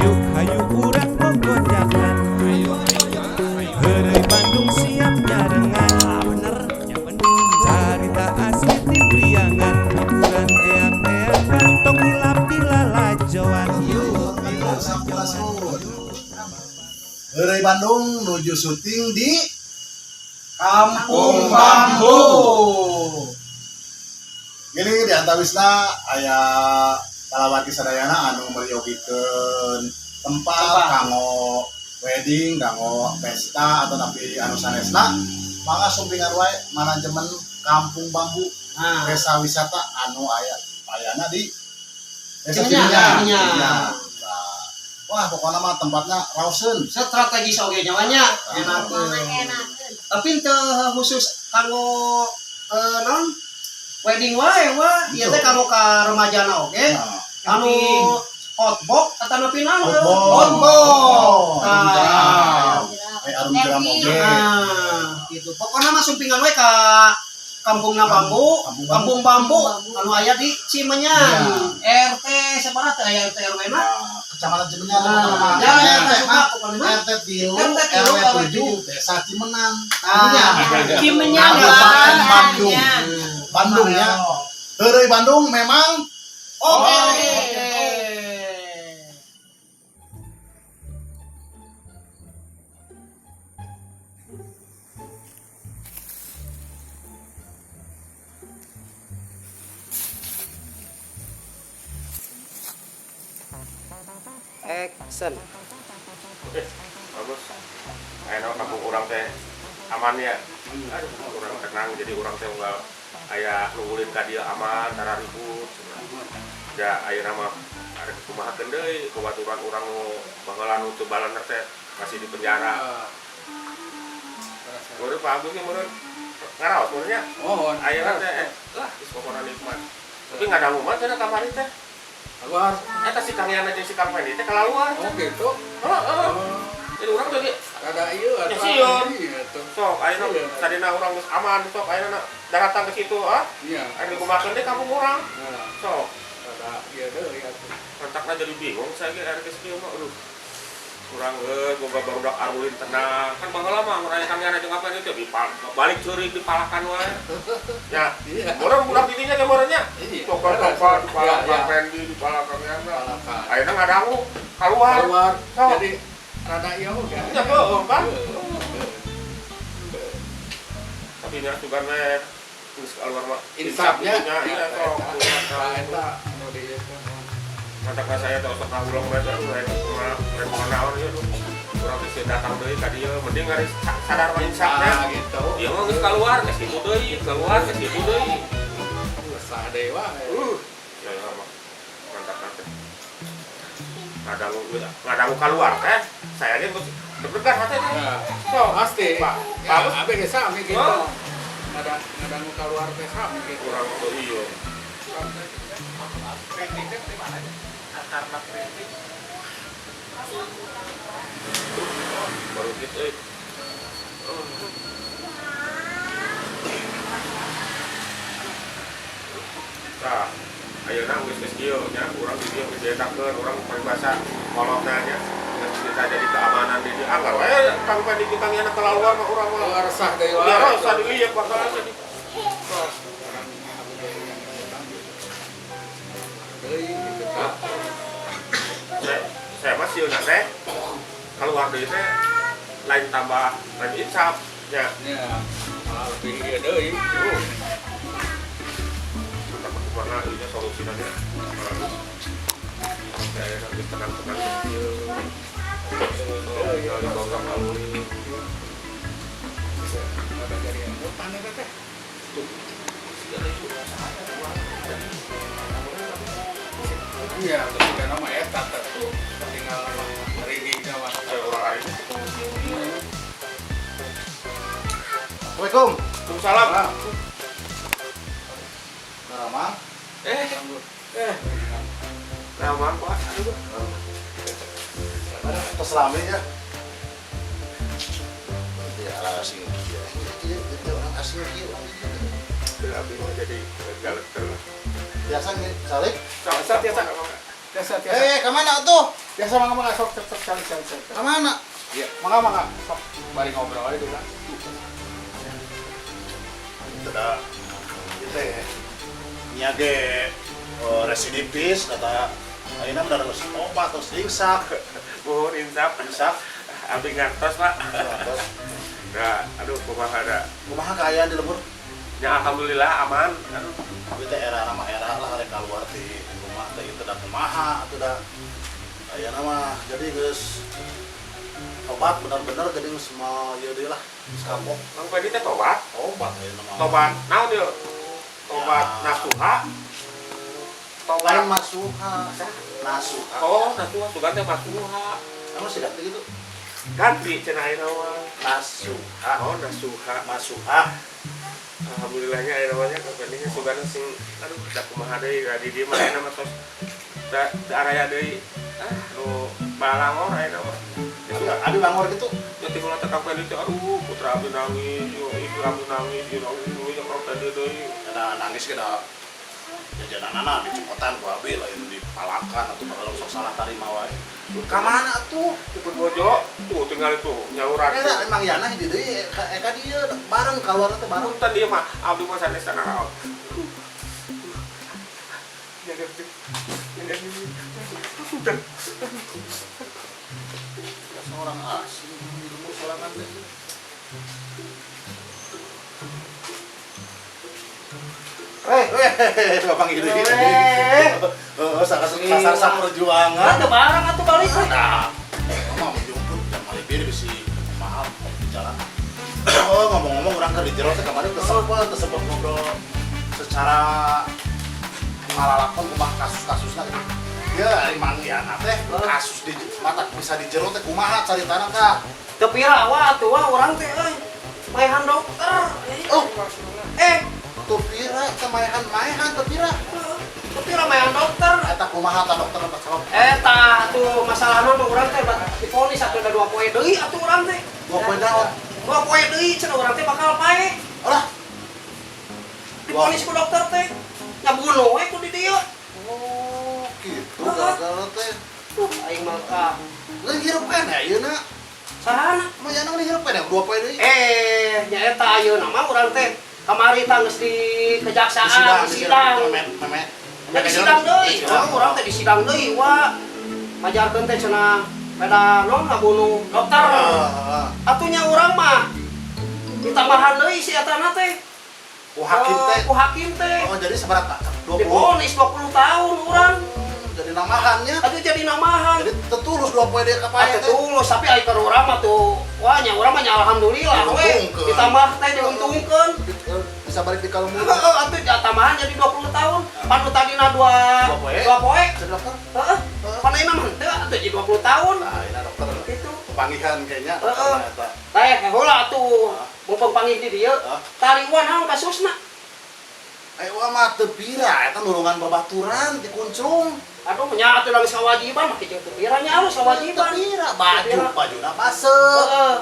Yuk hayu urang gogojakan. Heureuy Bandung siap nyarengan. Bener. Carita asli ti Priangan, hiburan eak-eakan, tong hilap di lalajoan. Sampurasun. Heureuy Bandung nuju syuting di Kampung Bambu. Gini di antawisna aya palawargi sadayana anu meryogikeun tempat Tempat. Kanggo wedding, kanggo pesta atau napi anu sanesna, mangga sumpingan wae manajemen Kampung Bambu, Nah, desa wisata anu aya ayana di Desa Cimenyan. Cimenyan. Cimenyan. Cimenyan. Nah, wah, pokoknya mah tempatnya raoseun. Strategis oge nyawanya enak. Enak. Tapi teu khusus kanggo naon? Wedding wae wah, ieu teh kanggo ka remajana oge. Nah, Anu outbox atau nepi naon? Outbox. Outbox. Arum Tah. jeram. Aya arum jeram oge. Nah, gitu. Pokoknya mah sumpingan we ka Kampungna Bambu, Kampung Kampung Bambu. Bambu anu aya di Cimenyan. RT sabaraha teh aya RT RW na? Nah, Kecamatan Cimenyan Nah, pokoknya ya, mah. ya, RT suka pokoknya mah. RT 3 RT 3, RW RW 7 Desa Cimenang. Ah. Cimenyan. Kabupaten Bandung. Ya. Bandung ya. Heureuy Bandung memang Oke. Action. Eh, bagus. Ayeuna kampung urang teh aman ya. Aduh, urang tenang, jadi urang teh unggal aya nu ulin ka dieu aman, tara ribut. Ya ayeuna mah arek kumahakeun deui babaturan urang nu baheula nu teu balener teh masih di penjara. Meureun Pak Agus ge meureun ngaraos meureun nya. Oh, Ayeuna teh lah geus pokona nikmat. Tapi ngadangu mah cenah kamari teh. Keluar. Eta si Kang Yana jeung si Kang Fendi teh kalaluar. Oh, gitu. Heeh. Oh, Jadi urang jadi ada iya Ya, atau sieun. iya tuh. Sok ayeuna Iya. tadina urang geus aman, sok ayeuna datang ke situ ah. Iya. Ayeuna dikumakeun deui kampung urang. Nah, Sok, ada iya deui atuh. kontakna jadi bingung saya ge arek geus kieu mah aduh. Urang geus boga barudak arulin tenang. Kan baheula mah urang aya Kang Yana jeung apa itu balik ceurik dipalakan wae. Ya, Iya. urang budak didinya ge meureun nya. Iya. Toko-toko dipalak Iya, Kang iya. Fendi, dipalak Kang Yana. Palakan. Ayeuna ngadangu keluar. Keluar. Sok. Jadi rada iya oge. Ya heueuh kan. Tapi nya sugan we geus keluar mah Insafnya. nya iya sok. Eta eta anu di ieu teh. Mantap saya teh osok ngahuleng bae teh lain kumaha lain kumaha naon ieu duh. Urang geus datang deui ka dieu mending ari sadar mah insafnya. Ah, gitu. Ieu mah geus keluar geus kitu deui, keluar geus kitu deui. Resah deui wae. Ya ya mah. Mantap teh. Ngadangu ngadangu keluar teh. Saya ge geus deg-degan hate teh. Nah, Sok, pasti. Pak, Ya, Pak, abe ge sami gitu. Oh. Ada ngadangu keluar teh sami gitu. Urang teu ieu. Karena printing. Baru gitu euy. Tah, ayeuna geus geus kieu nya, urang di dieu geus dietakeun, urang paribasa kolotna nya geus bisa jadi keamanan di dieu. Anggar we Kang Fendi jeung Kang Yana kelaluar mah urang mah. Keluar resah deui wae. Ya resah deui ya bakal jadi. Sok. Orang aku ge yang ikutan gitu. Deui gitu kan. Saya mah sieuna teh keluar deui teh lain tambah lain insaf nya. Ya, malah lebih ieu deui. Mantap kumaha ieu nya solusina nya. Saya geus tenang-tenang kieu. Tinggal dibawa aluri. Ada jadi hutan eta teh. Iya, ketika nama eta teh tinggal ringing mah. Saya urang ari. Assalamualaikum. Waalaikumsalam. Ramang. Eh, Eh, Ramang Pak. Aduh. Tos rame ya. Ya asing kieu. Ieu itu orang asing kieu orang kieu. Abi mah jadi galak terus. Biasa nih, salik. Sok, sok, sok. Biasa tiasa. Ka mana atuh? Biasa mangga mangga sok sok cari cari cari. Ka mana? Iya, mangga mangga sok bari ngobrol aja dulu. Tidak. Itu ya. Nya ge residivis kata ayeuna mah geus tobat terus insaf. Nuhun insaf. Insaf. Abdi ngantos, Pak. Ngantos. Nah, aduh kumaha da. Kumaha kaayaan di lembur? Ya alhamdulillah aman. Aduh, tapi teh era nama era lah rek keluar ti rumah teh itu da kumaha atuh da. Ayeuna mah jadi geus tobat bener-bener jadi geus mau ieu deui lah, geus kapok. Mang Pedi teh tobat? Tobat ayeuna mah. Tobat naon ieu? Tobat Ya. nasuha. Tobat Lain masuha. Nasuha. Oh, nasuha sugan teh masuha. Kamu sih ganti gitu. Ganti cenah ayeuna mah. Nasuha. Oh, nasuha. Masuha. Alhamdulillahnya ayeuna mah nya Kang Pedi nya sugan sing aduh da kumaha deui da di dieu mah ayeuna mah tos da araya deui. Ah, nu balangor ayeuna mah. Abi bangor gitu. Ya tinggal teh Kang Pedi teh aduh putra abi nangis, yo istri abi nangis, yo nangis ya Kang Pedi deui. Ada nangis kita jajananana dicepotan ku abi lain dipalakan atau bakal sok salah tarima wae. Ka mana atuh? Ikut bojo tuh tinggal itu nyauran. Eta emang yana di deui ka dieu bareng kaluar teh bareng. Punten ieu mah abdi mah sanes naraon. Punten. Orang asing di lembur sorangan teh. Bapak gitu. Oh, sasar perjuangan. Ada barang atuh balik. Nah, mama mau jemput jam malibir bisi mahal di jalan. Oh, ngomong-ngomong urang keur di jero teh kamari tesepet ngobrol secara ngalalakon kumaha kasus-kasusna gitu. Ya, ari Mang Yana teh kasus di mata bisa di jero teh kumaha caritana tah? Teu pira wa atuh wa urang teh euy. Maehan dokter. Oh. Teu pira teh maehan teu pira. Teu pira maehan dokter. Eta kumaha ta dokter apa sabab? Eta atuh masalahna mah urang teh divonis atuh da 2 poe deui atuh urang teh. 2 poe naon? 2 poe deui cenah urang teh bakal pae. Alah. Divonis ku dokter teh. Ngabunuh we ku di dieu. Oh, gitu gara-gara teh. Aing mah ka. Lain hirup keneh ayeuna. Sahana? Mah yana geus hirup keneh 2 poe deui. Nya eta ayeuna mah urang teh kamari tah geus di kejaksaan, di sidang. Di sidang deui. Urang teh di sidang deui wa. Majarkeun teh cenah pada non ngabunuh dokter. Atuh nya urang mah ditambahan deui si etana teh. Ku hakim teh. Ku hakim teh. Oh, jadi sabaraha? 20. Divonis 20 tahun urang. Jadi namahannya. Atuh jadi namahan. Jadi tetulus 2 poe deui ka pae teh. Tetulus tapi ai keur urang mah tuh wah nya urang mah nya alhamdulillah we. Ditambah teh diuntungkeun. Bisa balik di kalembur. Heeh, atuh tambahan jadi 20 tahun. Pan nu tadina 2 poe. 2 poe. Jadi dokter. Heeh. Pan ayeuna mah henteu atuh jadi 20 tahun. Nah, ayeuna dokter. Kitu. Panggihan kayaknya. Heeh. Teh heula atuh. Mumpung panggih di dieu. Tariwan naon kasusna? Ayo mah teu pira eta nulungan babaturan di kuncung. Aduh nya atuh geus kewajiban make jeung teu pira nya alus kewajiban. Teu pira baju bajuna baseuh. Heeh.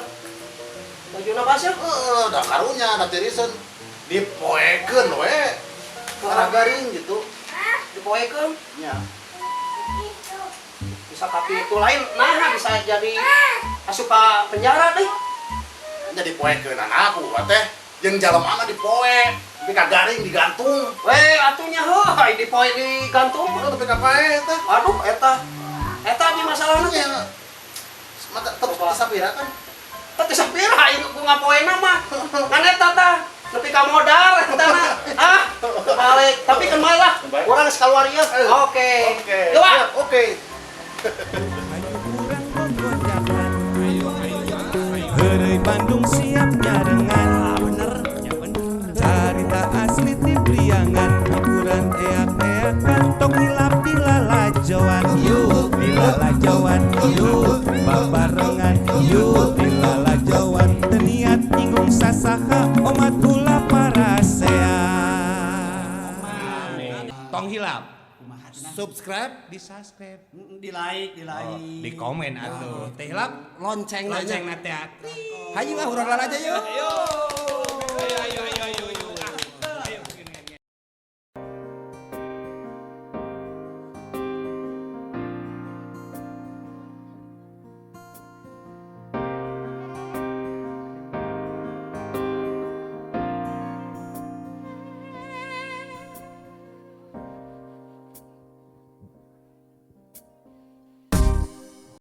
Bajuna baseuh? Heeh, da karunya da tiriseun dipoekeun we. Karena garing gitu. Dipoekeun? Nya. Bisa tapi itu lain nah bisa jadi asup ka penjara deui. Nya dipoekeun aku teh jeung jalemana dipoe. Tapi ka garing digantung. Weh, atunya heuh, dipoe digantung. Aduh, tapi ka pae eta. Aduh, eta. Eta di masalahna teh. Mata teu sapira kan? Teu sapira aing ku ngapoena mah. Ngan eta tah, nepi ka modal eta mah. Ah, balik. Tapi kan mah lah. Urang geus kaluar ieu. Oke. Oke. Oke. Ayo urang gogonjakan. Heureuy Bandung siap nyarengan. Bener. Carita asli ti Priangan, hiburan eak-eakan, tong hilap di lalajoan. Yuk di lalajoan, yuk babarengan, yuk di lalajoan. Teu niat nyinggung sasaha, omat ulah parasea. Tong hilap. Subscribe, Di subscribe, Di like, di like. di komen atuh. Teh hilap Lonceng lonceng na teh. Hayu ah urang lalajo yuk.